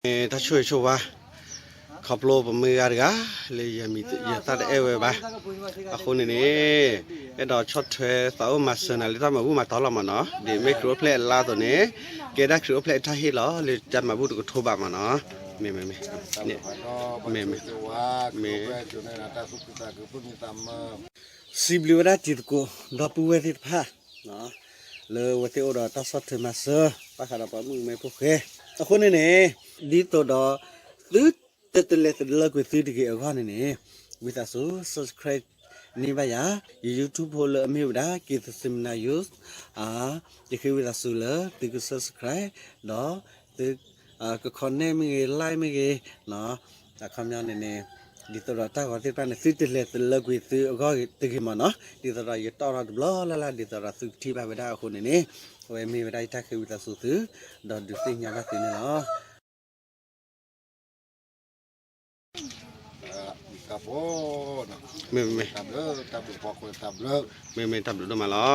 တၢ်ဆိၣ်ဂ့ၤဆိၣ်ဝါ ခီဖျိပမုၢ်ဂၤတဂၤ လၢယမံၤယသၣ်တအဲၣ်ဝဲဘၣ်. အဃိန့ၣ်န့ၣ် အဲၣ်ဒိးဆီၣ်ထွဲသးအိၣ်မၤစၢၤနၤလၢတၢ်မၤဘူၣ်မၤတီၢ်လီၤမၢ်နီၤ. ဒ်မ့ၢ်ခရံာ်အိၣ်ဖျဲၣ်အလါအသိးန့ၣ် ကဲဒၣ်ခရံာ်အိၣ်ဖျဲၣ်အတၢ်ဟ့ၣ်လီၤ လၢတၢ်မၤဘူၣ်တကထိဘၣ်မၢ်နီၤ. မ့ၢ် မ့ၢ် မ့ၢ် စံးဘျုးဝဲဒၣ်တံၤသကိး ဒီပုၢ်ဝဲၢ်သ့ၣ်တဖၣ် လၢအဝဲသ့ၣ်အိၣ်ဒီးတၢ်ဆီၣ်ထွဲမၤစၢၤ ဘၣ်ဃးဒီးပှၤမုၣ်ကမဲဖိဃဲ အဃိန့ၣ်န့ၣ် ဒ်သိးဒီး သုတတလဲၤတလၢကွံာ်သုတဂ့ၤအဂီၢ်န့ၣ်န့ၣ် ဝံသးစူၤ subscribe န့ၢ်ဘၣ်ယၤ ယ YouTube ဖိလၢအမ့ၢ်ဝဲဒၣ် က့ၤသစ့မနၤ YouTube ယဃ့ဝံသးစူၤလၢသုက subscribe ဒီးသု က comment မ့ၢ်ဂ့ၤ like မ့ၢ်ဂ့ၤ အခီပညီန့ၣ်န့ၣ် ဒ်သိးဒီးတၢ်ဂီၤသ့ၣ်တဖၣ်န့ၣ် သုတလဲၤတလၢကွံာ်သုအဂီၢ်တဂ့ၤမၢ်နီၤ. ဒ်သိးဒီးယတီၣ်ထီၣ်တဘျီလၢ်လၢ် ဒ်သိးဒီးသုကထံၣ်ဘၣ်ဝဲဒၣ်အဃိန့ၣ်န့ၣ် အဝဲမ့ၢ်ဝဲဒၣ်ယတၢ်ဃ့ဝံသးစူၤသု ဒီးဒုးသ့ၣ်ညါဘၣ်သုန့ၣ်လီၤ. မ့ၢ် မ့ၢ် မ့ၢ် တၢ်ဘျုးဒိၣ်မးလီၤ.